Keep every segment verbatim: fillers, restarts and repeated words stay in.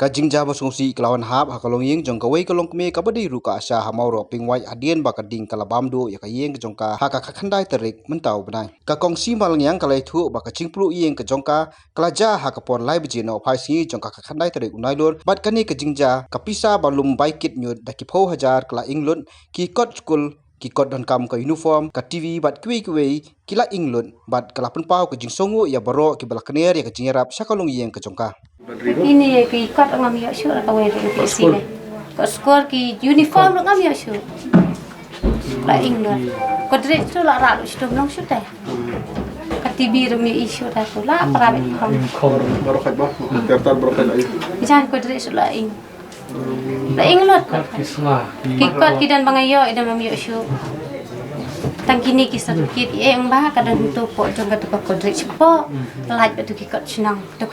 Ka jingjia ba sngewsih ka la wan hap ha ka longïing jong kawei ka longkmie kaba dei ruh ka ASHA ha Mawroh Pingwait hadien ba ka ding ka la bam duh ïa ka ïing ka jong ka ha ka khatkhyndai tarik mynta u bnai. Ka Kong Simal Ngiang ka la ïathuh ba ka jingpluh ïing ka jong ka ka la jia ha ka por lai baje nohphai sngi jong ka khatkhyndai tarik u Nailur, bad kane ka jingjia ka pisa ba lum bai kit ñiut da ki phew hajar ka la ing lut, ki kot skul, ki kot donkam ka uniform, ka TV bad kiwei kiwei ki la ing lut, bad ka la pynpaw ka jingsngewnguh ïa baroh kiba la kner ïa ka jingïarap sha ka longïing ka jong ka. Kine ki kot ngam ïoh shuh, la kawei ruh ki kot isi skul. Kot skul, ki uniform ruh ngam ïoh shuh. La ing lut. Ko drej tu la rah lut shitom long shuh te. Ka TV ruh ym ïoh shuh te tu la para bit khong. Im khong. Baroh khat ba. Ter ter baroh khat la ing. Jan ko drej tu la ing. La ing lut. Ki kot ki don ba nga ïoh, i don ba ym ïoh shuh. Tang kine ki certificate, eh, ong ba ka don tu poh jong katu ka kodrit shapoh. Lait ba tu ki kot shnong tu.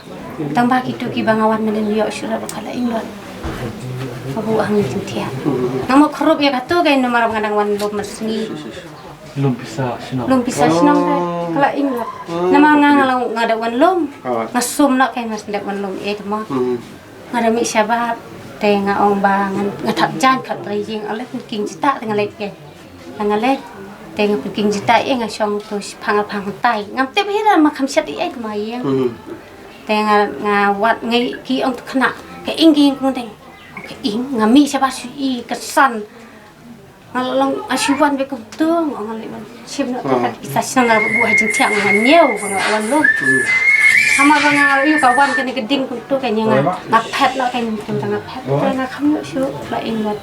Tang ba kitu kiba nga wan mynnin ym ïoh shuh, la ba ka la ing lut. Ka buh hangne jingthiah. Nga mut khurup ïa katu ka, namar ba nga dang wan lum mar sngi. Lum pisa shnong. Lum pisa shnong ka, ka la ing lut. Namar nga, nga la, nga da wan lum. Nga sum noh ka, nga da wan lum, eh, te mo. Nga da mih shabar, te nga ong ba nga, nga thap jan khot trai ïing, ale pynking jita te nga leit ke. Te nga leit, te nga pynking jita ïa nga shong tu shiphang arphang tai. Ngam tip hi da ma kham shet ïa ma ïing. Te nga, nga wad ngi ki ong tu khana, ka ing ki ïing kumne. Ka ing, nga mih shabar shu i ka san. Nga long a shu wan be kum tu, nga ong lei wan. Shim na ta ka pisa shnong nga buh ha jingthiah nga ñiew nga wan lum. Hama ba nga ïoh ka wan kane ka ding kum tu ka ñiew nga. Nga phet na ka ñiew tu nga phet. Ka nga kham ïoh shu la ing wat.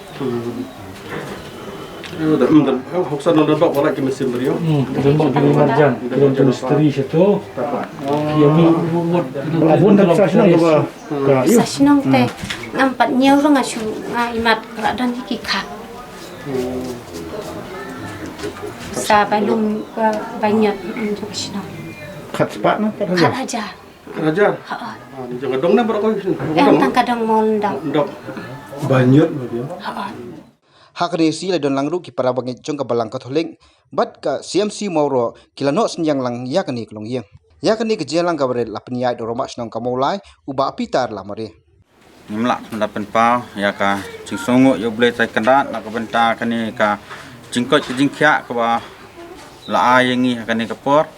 Ïoh da, mm, da, eh, hok sa na da dok wala ki mesin beri ïoh. Hmm, da dok ki marjan, ki don mistri situ. Ki ami buat. Abun da pisa shnong ka ba. Ka ïoh. Pisa shnong te. Ngam pat ñiew ruh nga shu nga imat ka la don ki khat. Sa ba lum, ba, ba ñiot, mm, jong ka shnong. Khat spah na, khat hajar? Khat hajar. Khat hajar? Ha, ha. Ah, ni jong ka dong na baroh ko. Em, tang ka dong mon dong. Dong. Ba ñiot ba dia. Ha, ha. Ha kane ka sngi la don lang ruh ki para bangeit jong ka balang Katholik bad ka C M C Mawroh ki la noh synñiang lang ïa kane ka longïing. Ïa kane ka jingïalang kaba rit la pynïaid da u rangbah shnong ka Mawlai, u Bah Peter Lamare. Ngim lah ban da pynpaw ïa ka jingsngewnguh ïa U Blei Trai Kynrad na ka bynta kane ka jingkoit ka jingkhiah kaba la ai ïa ngi ha kane ka por,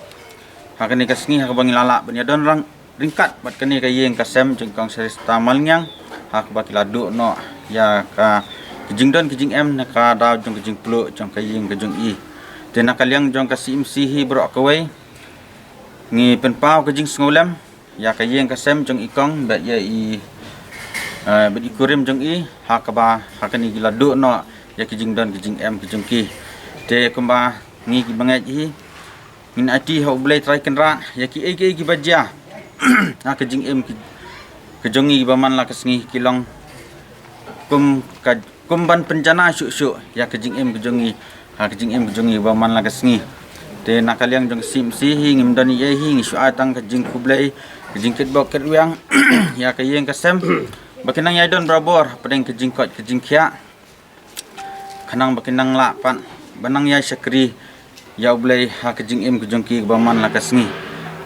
ha kane ka sngi ha kaba ngi la lah ban ïadon rang ryngkat bad kane ka ïing ka sem jong i Kong Sharista Malngiang, ha kaba ki la duh noh ïa ka, ka jingdon ka jingem na ka daw jong ka jingpluh jong ka ïing ka jong i. Te na ka liang jong ka C M C hi baroh kawei, ngi pynpaw ka jingsngewlem ïa ka ïing ka sem jong i Kong bad ïa i, eh, bad i kurim jong i, ha kaba ha kane ki la duh noh ïa ka jingdon ka jingem ka jong ki. Te kumba ngi ki bangeit hi, ngin aiti ha U Blei Trai Kynrad ïa kiei kiei kiba jia ha ka jingim ki, ka jong ngi ba man la ka sngi, ki long kum ka, kum ban pynjanai shuh shuh ïa ka jingim ka jong ngi, ha ka jingim ka jong ngi ba man la ka sngi. Te na ka liang jong ka C M C hi ngim don ei ei hi, ngi shu ai tang ka jingkhublei, ka jingkitbok kitrwiang ïa ka ïing ka sem ba ki nang ïai don barabor hapdeng ka jingkoit ka jingkhiah. Khnang ba kin nang lah pat ban nang ïai shakri ïa U Blei ha ka jingim ka jong ki kaba man la ka sngi.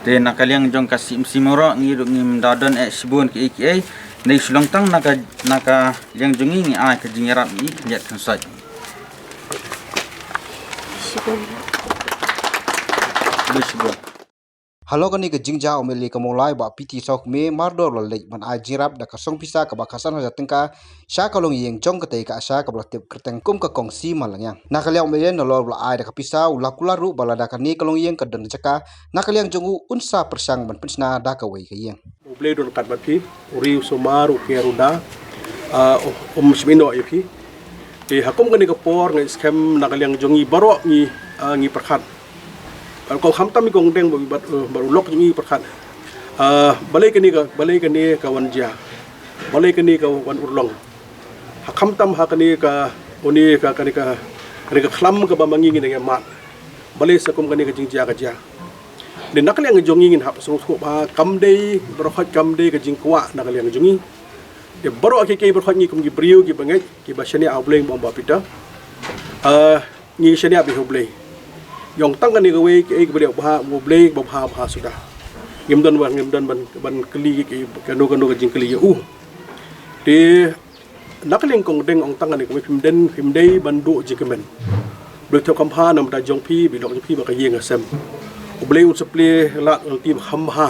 Te na ka liang jong ka C M C Mawroh ngi ruh ngim da don eh shibun kiei kiei. Ngi shu long tang na ka, na ka liang jong ngi ngi ai ka jingïarap ïa i khyndiat khynsoit. Shibun. Shibun. Halor kane ka jingjia, u M L A ka Mawlai Bah P T Sawkmie mardor u la leit ban ai jingïarap da ka song pisa kaba khatsan hajar tyngka sha ka longïing jong katei ka ASHA kaba la tip kyrteng kum ka Kong Simal Ngiang. Na ka liang u M L A, nalor u la ai da ka pisa, u la kular ruh ba lada kane ka longïing ka don ka jaka, na ka liang jong u un sa pyrshang ban pynshna da kawei ka ïing. U Blei un don ryngkat bad phi, u ri u sumar, u kiar u da, ah, um shim ïehnoh ïa phi. Te ha kum kane ka por nga skhem na ka liang jong ngi baroh ngi, ah, ngi pyrkhat. Bad khamtam i Kong Deng bad, bad, eh, bad u lok jong ngi pyrkhat. Ah, balei kane ka, balei kane ka wan jia. Balei kane ka wan urlong. Ha khamtam ha kane ka, une ka, kane ka, kane ka khlam kaba ma ngi ngi dang ïa mad. Balei sa kum kane ka jingjia ka jia. Te na ka liang jong ngi ngin hap sngewthuh ba kam dei, baroh khoit kam dei ka jingkwah na ka liang jong ngi. Te baroh kiei kiei baroh khoit ngi kum ki briew kiba ngeit, kiba shaniah ha U Blei, bym ba pita. Ah, ngi shaniah beit ha U Blei. Ïa tang kane kawei, kiei kiba dei bha, U Blei ba bha bha suda. Ngim don ba, ngim don ban, ban kylli ki, kano kano ka jingkylli ïa u. Te na ka liang kong deng ong tang kane ka mih phim den phim dei ban duh jingkmen. Blei thiu kham bha na ka bynta jong phi, ba i lok jong phi bad ka ïing ka sem. U Blei un sa plie lad un ti ba kham bha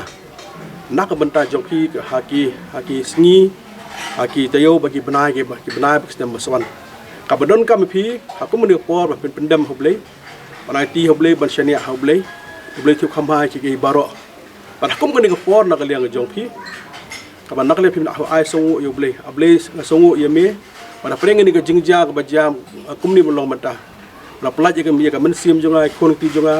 na ka bynta jong phi ha ki, ha ki sngi, ha ki taïew bad ki bnai, ki ba, ki bnai bad ki snem ba sa wan. Kaba donkam ïa phi ha kum kane ka por ba phin pyndem ha U Blei, ban aiti ha U Blei, ban shaniah ha U Blei. U Blei thiu kham bha ïa ki baroh. Bad ha kum kane ka por na ka liang jong phi, kaba na ka liang phi mynta hap ai sngewnguh ïa U Blei, ai sngewnguh ïa me. Bad ha pdeng kane ka jingjia kaba jia, ah, kumne ban long mynta. Ban pyllait ïa ka, ïa ka mynsiem jong nga, ïa ka khun kti jong nga,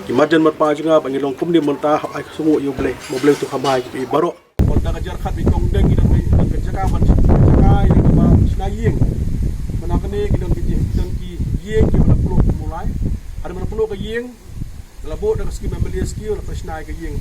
ki marjan marpa jong nga, ba ngin long kumne mynta, hap ai sngewnguh ïa U Blei, ba U Blei thiu kham bha ïa ki baroh. Bad da ka jingkyrkhu ba i kong deng ki don ka, ka jaka ban, jaka ïa kaba shna ïing. Mynta kane ki don ki jing, ki don ki ïing kiba la pynlut kumne. Hynrei mynta pynlut ka ïing, la buh da ka skim M L A scheme, la pynshna ïa ka ïing.